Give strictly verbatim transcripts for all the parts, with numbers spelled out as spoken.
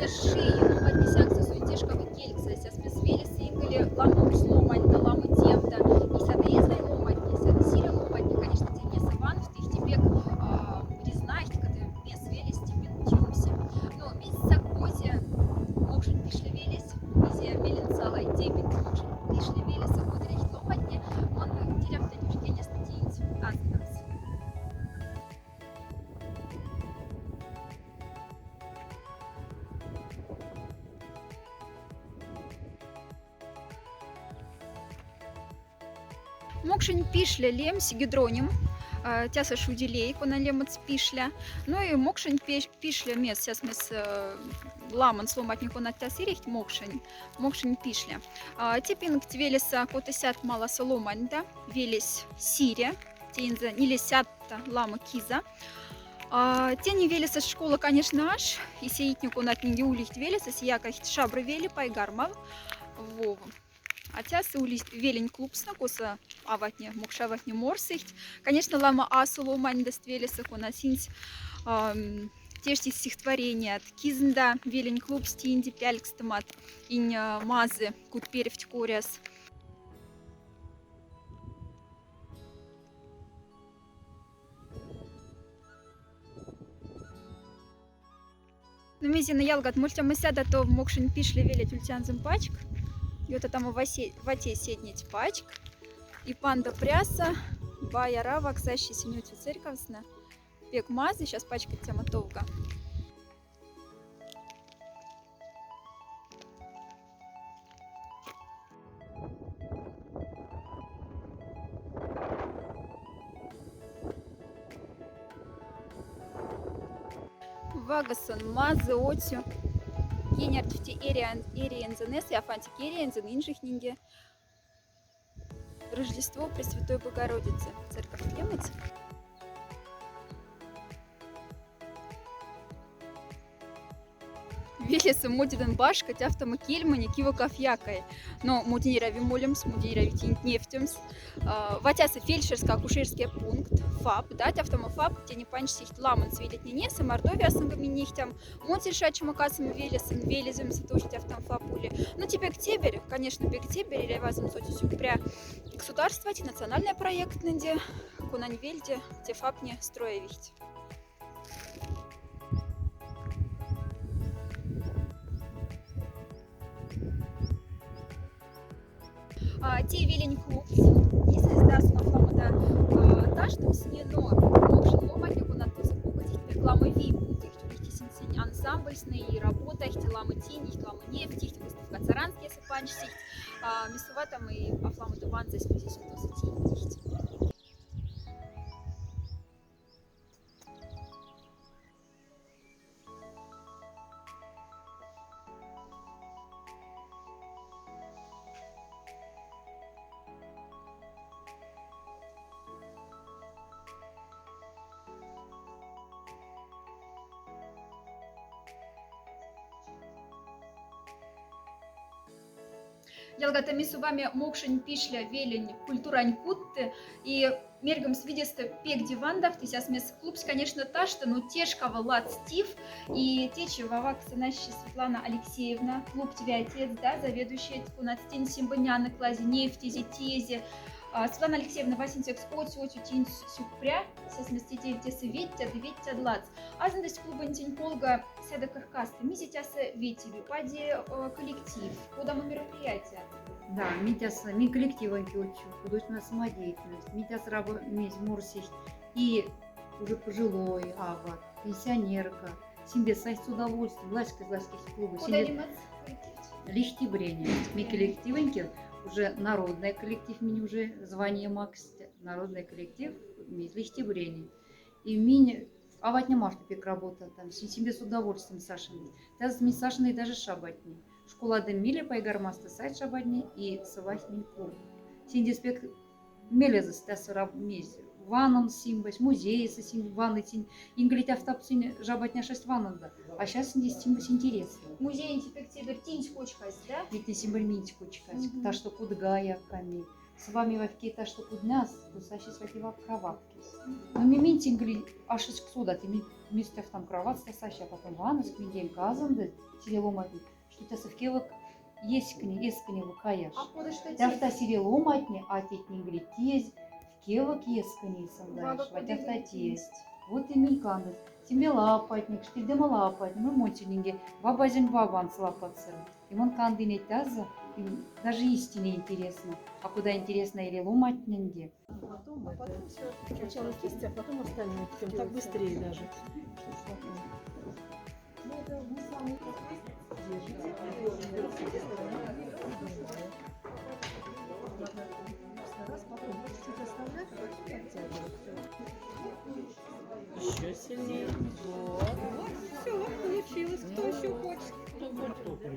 Ши ломатне сянгса сундешка бы келькса, сяс мес велеса ингали ламукс ломань да ламу тем да. И сяда эзлай ломатне, сяда сире ломатне, конечно, тенеса ван, втыхтипек, а, признать, кады мес велес типин тюмсе. Но мес сакозе мокшень пишле велес, изе мелен салай тепин мокшень пишле велеса кудрехт ломатне, он директор Евгения Статинец, азынас. Мокшень пишле лемсь гидроним, а, тяса шуделей, кона лемоц пишле. Ну и мокшень пеш-, пишле мес, сяс мес, э, ламонс ломатне, кона тяса эрихть мокшень, мокшень пишле. А, тепинкт велеса кото сят маласа ломань да, велесь сире, тенза ниле сят та лама киза. А, тени велеса школа, конечно, аш, и сеитне, конат нинге улихть велеса, сия кайхть шабра вели, Пайгармов. Вов. А тяса улихть велень клубсна, коса аватне, мокша аватне морсыхть. Конечно, лама асу ломаньдаст велеса, кона синсь, ам, тештись стихотвореният. Кизында велень клубс тинди пялькстомат, инь, а, мазы, куд перьфть коряс. Ну, ме зина, ялгат, мольтяма сяда, то мокшень пишле велеть ультянзым пачк. Ёта тамо васе-, вате седнеть пачк. И панда пряса, бая равак, саще синютю церьковсна. Пек мазы, сейчас пачкать тяма товга. Вагасон мазы отсё. Кенерть вти эриан-, эриензэнэс, и афантик эриензэн инжих нинге. Рождество Пресвятой Богородицы. Церковь лемыть. Велеса модидан башка, тяфтама кельмане, кива каф якай. Но модинь эряви молемс, модинь эряви тинть невтемс. А, ватяса фельдшерско-акушерский пункт, фап, да, тяфтама фап, тени панч сихть ламонс велетненеса, Мордовиясонга минь нихтям. Мон сельшачма касым велесын, велеземса тоже тяфтам фап ули. Ну, те бек теберь, конечно, бек теберь, эрявазон соти сюкпря государствать, национальный проект нынде, конань вельде, те фапне строевихть. А, те велень клубс, не создас на фламада, а, таштым сине, но мокшень ломатне, конат тоза пукатихть пек лама вий путыхть, улихть синь ансамбльсны и работайхть, лама тиньть, лама невтихть, выставка Саранскеса панчсихть, а, мисуватам и афламада ванзась, мизисин тоза тиньть. Ялгат, ми суваме мокшень пишле велень культурань кудты, и мяргомс видестэ пегди вандавтысь, асмес клубсь, конечно, ташто, но тешкава ладс тиф, и течи вавак сенасьщи Светлана Алексеевна, клубть вятец, да, заведующая, кона тень симбонянок лази, невтизе, тиезе. А, Светлана Алексеевна, васенцекс отсю-отсю тинь сюкпря, сясмес тетевтесы веттяд, веттяд ладс. Азындась клубонь тень полга сяда кыркасты. Мизе тяса ветиви, пади, э, коллектив, кодамо мероприятия? Да, ми тяса, ми коллективоньки отчу, художественная самодеятельность. Ми тяса рабо-, мезь морсихть и уже пожилой ават, пенсионерка. Симбе сайт с удовольствием, лаське, лаське клубу. Кода лемац коллектив? Лихтибрени. Ми коллективоньки уже народный коллектив, ми уже звание макс, народный коллектив, ми лихтибрени. И минь аватне марто пек работа там, си-, себе с удовольствием Сашин. Таз ми Сашиной даже шабатне. Школадо миле Пайгармасто сайт шабатне и сывахтне клуб. Синдес пек мелезыс тас раб мезь. Ванын симбась, музейсы сим ваны синь. Инглить афтап синь жабатне шесть ванында. А щас синдес симбась интересно. Музейнти пек тебер тинсь кочкась, да? Ведь не симбер минсь кочкась. Мгм. Та, что кудга яками. Сабами вайф китта, что куднас, то сасис вайф кроватки. Но ми минь тинг ли ашиськ сода, ти ми местяфтам кроватьста сася, потом ванас, миндень казанды, сире ломатни, что тяса вкевок ескни, ескни выкаяш. А куда что тяфта сире ломатни, а тетнинг ли тез, вкевок ескни сандайш, ватяфта тесть. Вот и минь кандыд. Тимбе лапатник, штильдема лапатник, ну, монтининге, бабазень бабанс лапатсыр. И мон кандыне таза, и даже истине интересно. А куда интересно или ломатненде? Потом, а потом всё. Сначала кисти, а потом остальное. Причём так быстрее даже. Раз, потом чуть-чуть оставлять, а потом подтягивать. Ещё сильнее. Вот. Вот, всё, получилось. Кто ещё хочет? Кто хочет?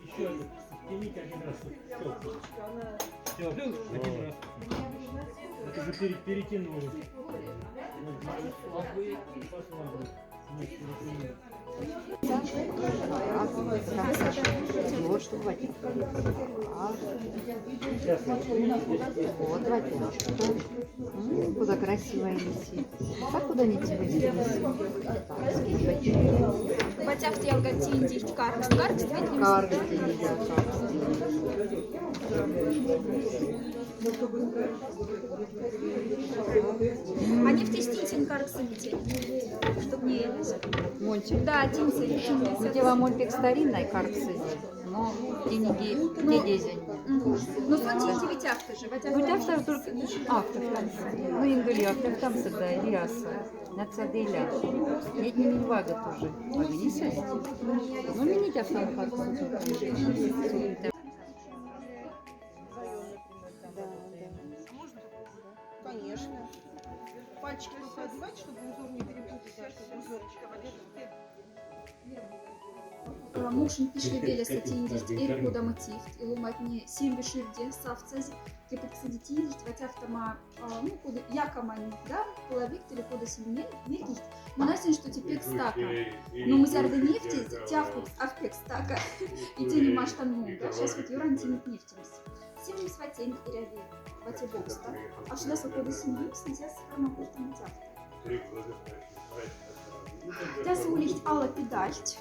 Ещё один. Тяните один раз. Всё. Всё. Один раз. Это же пере-, перетянули. Пошла. Вот, вот, вот. М, куда красиво висит. Так куда не тебе висит. Ватяфта ялга тиндихть каркст, каркст, каркст. Они в тестинтин карксыне, чтоб не... Монти. Да, тинсен, тинсен. Ну, дело монти старинной карксыне, но тинги, ну, тедезень. Мгм. Ну, смотрите, ведь автор же, ведь автор. Ну, ведь автор только автор там. Ну, ингали автор там всегда, или аса. Нацаделя. Нет, не вага тоже. Вага не сесть. Ну, менять автор карксыне. Да, да. Можно попробовать? Конечно. Пальчики только одевайте, чтобы узор не перепутать, чтобы узорчик. Э, мокшень пишле велеса тиндихть эрь кодама тефть, и ломатне сембе ширде савтсазь, кепедьксэнди тиндихть, ватяфтама, а, ну, кода якама ни, да, половик, или кода сильнее, мекихть. Мон асян, что те пек стака. Но мзярда нефтить, тяфкукс ав пек стака. И тени маштан мунга. Сейчас вот юран тинить нефть. Симнис ватень эряви вате бокста. Ашнаса кода симнис, несяс карма куртам тяфта. Тяса улихть ала педальть.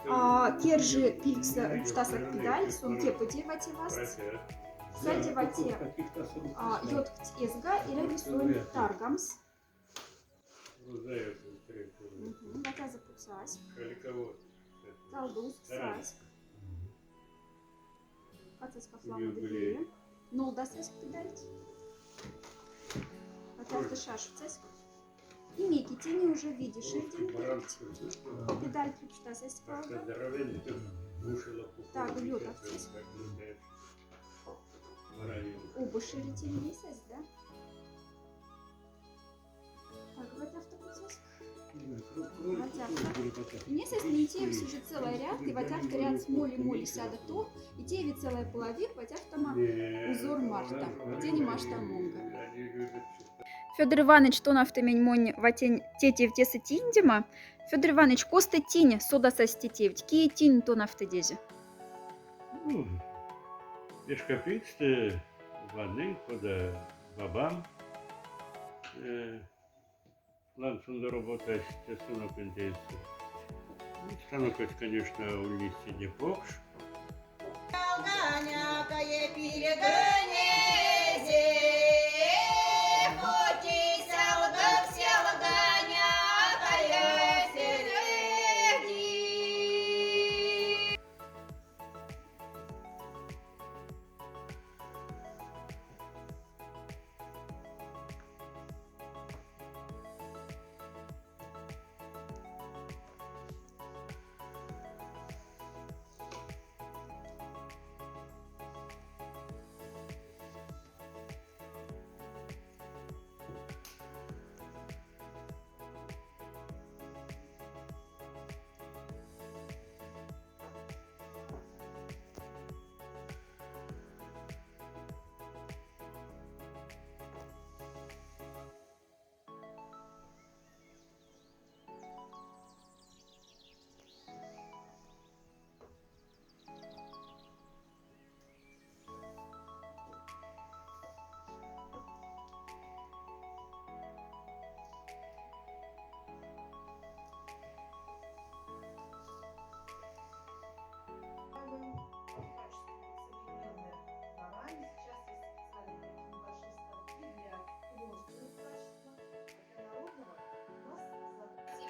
А, кержи пилькса штаса педаль, сон кеподе вате васт. Саде вате, а, ёткт эзга, эряви сон таргамс. Мгм. Ватяза путсась. Талдус сась. Кацаська фламу дыгире. Нолдасась педальть. Ватяза шашуцась. И меки тени уже видишь, ширдень педаль пуштасась правда. Так, лёт овцась. Оба шире тени несась, да? Так, вот автопутёзка. Вот авто. И не состынь, и теви уже целый ряд, и вот авто ряд с моли-моли сяда то, и теви целый половик, вот автома узор марта. Тени машта мунга. Фёдор Иваныч тон автомень монь ватень тетевтеса тиндема. Фёдор Иваныч, коста тинь содасась тетевть, ки тинь тон автодезе? Ну, эшка пиксте ваннынь, кода бабам, э, лансунда роботась, те станоконь тейсте. Ну, станокось, конечно, ульнесь седе покш.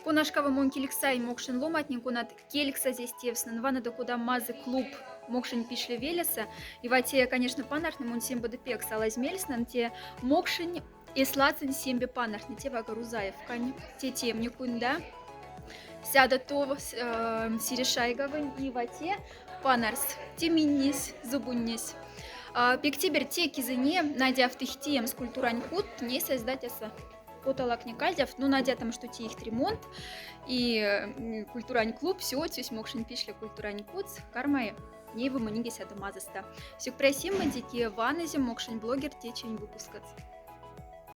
Конашкава мон кильксай мокшень ломатнень, конат килькса эстевстнен, ванады кода мазы клуб «Мокшень пишле» велеса. И вате, конечно, панархны, мон сембоды пекс алазь мельснан, те мокшень эслацень сембе панархны, те вага Рузаевкань, те темникунда. Сяда тов, э, Серешайгавань и вате панарс, те миннесь, зубуннесь. А, пек тебер те кизыне, Надя, афтыхтиемс культурань кут, не создать аса. Поталак не кальдяв, но надейтам, что теихт ремонт, и, м, культурань клуб, всё, тюсь мокшень пишле культурань кутс, кармай, не вы мынигеся да мазыста. Сюкпрясим мадики, ванызим мокшень блогер течень выпускац.